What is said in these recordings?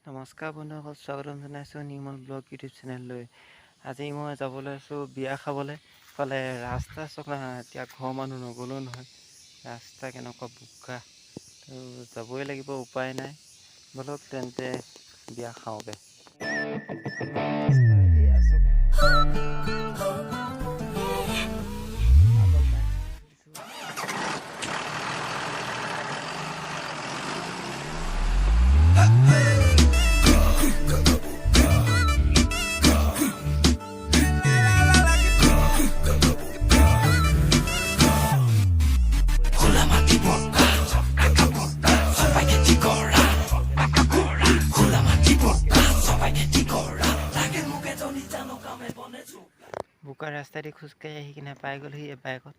নমস্কাৰ বন্ধুসকল, স্বাগতম জনাইছোঁ নিৰ্মল ব্লগ ইউটিউব চেনেললৈ। আজি মই যাবলৈ আছোঁ বিয়া খাবলৈ। ইফালে ৰাস্তা চক না, এতিয়া ঘৰৰ মানুহ নগ'লেও নহয়, ৰাস্তা কেনেকুৱা বোকা, তো যাবই লাগিব, উপায় নাই। ব'লক তেন্তে বিয়া খাওঁগৈ। ৰাস্তা এয়া চব। বোকা ৰাস্তাদি খোজকাঢ়ি আহি কিনে পাই গ'লহি এই বাইকত।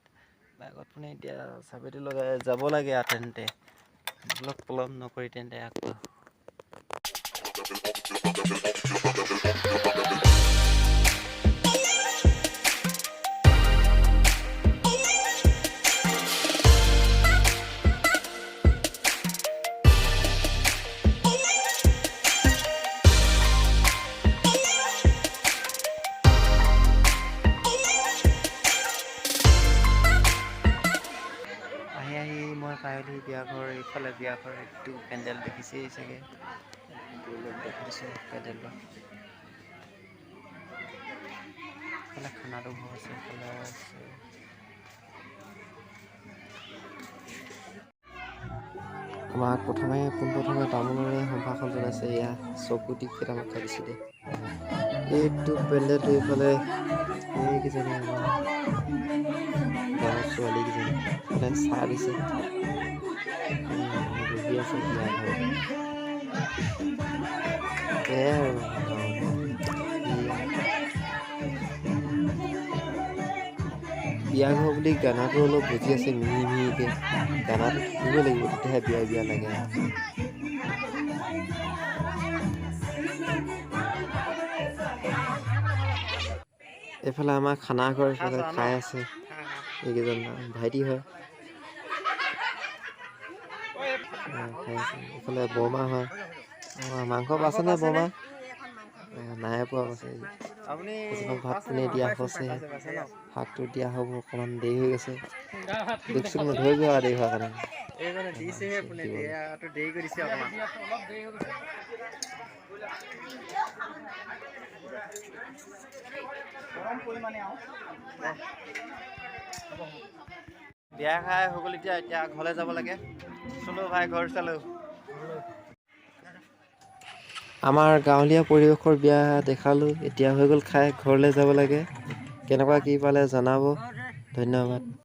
বাইকত মানে এতিয়া চাবিটো লগাই যাব লাগে আৰু। তেন্তে ব'লক, পলম নকৰি তেন্তে আকৌ আহি আহি মই পাইলোহি বিয়া ঘৰ। এইফালে বিয়া ঘৰ, এইটো পেণ্ডেল দেখিছেই চাগে, দেখি দিছোঁ পেণ্ডেলটো। এইফালে খানাটো ঘৰ আছে, এইফালে আছে। আমাক প্ৰথমে পোনপ্ৰথমে তামোলেৰে সম্ভাষণ জনাইছে। এয়া চকু দি কেইটামান খাই দিছে দেই। এইটো পেণ্ডেলটো, এইফালে এইকেইজনী আমাৰ গাঁৱৰ ছোৱালীকেইজনী, এইফালে চাহ দিছে, বহি আছে বিয়া ঘৰত। এয়াই আৰু গাঁৱৰ বিয়া। বিয়া ঘৰ বুলি গানাটো অলপ বুজি আছে মিহি মিহিকে। গানাটো থাকিবই লাগিব, তেতিয়াহে বিয়া বিয়া লাগে আৰু। এইফালে আমাৰ খানা ঘৰ, এইফালে খাই আছে এইকেইজন ভাইটি হয়, খাই আছে। এইফালে বৰমা হয়। মাংস পাইছেনে বৰমা? নাই পোৱা কৈছে। এজনক ভাত পানী দিয়া হৈছে, শাকটো দিয়া হ'ব, অকণমান দেৰি হৈ গৈছে। দুখ চুখ নধৰিব আৰু দেৰি হোৱাৰ কাৰণে। এইজনে দিছেহে পোনে, দিয়াটো দেৰি কৰি দিছে অকণমান। বিয়া খাই হৈ গ'ল, এতিয়া এতিয়া ঘৰলৈ যাব লাগে। চলো ভাই, ঘৰ চালো। আমাৰ গাঁৱলীয়া পৰিৱেশৰ বিয়া দেখালোঁ। এতিয়া হৈ গ'ল খাই, ঘৰলৈ যাব লাগে। কেনেকুৱা কি পালে জনাব। ধন্যবাদ।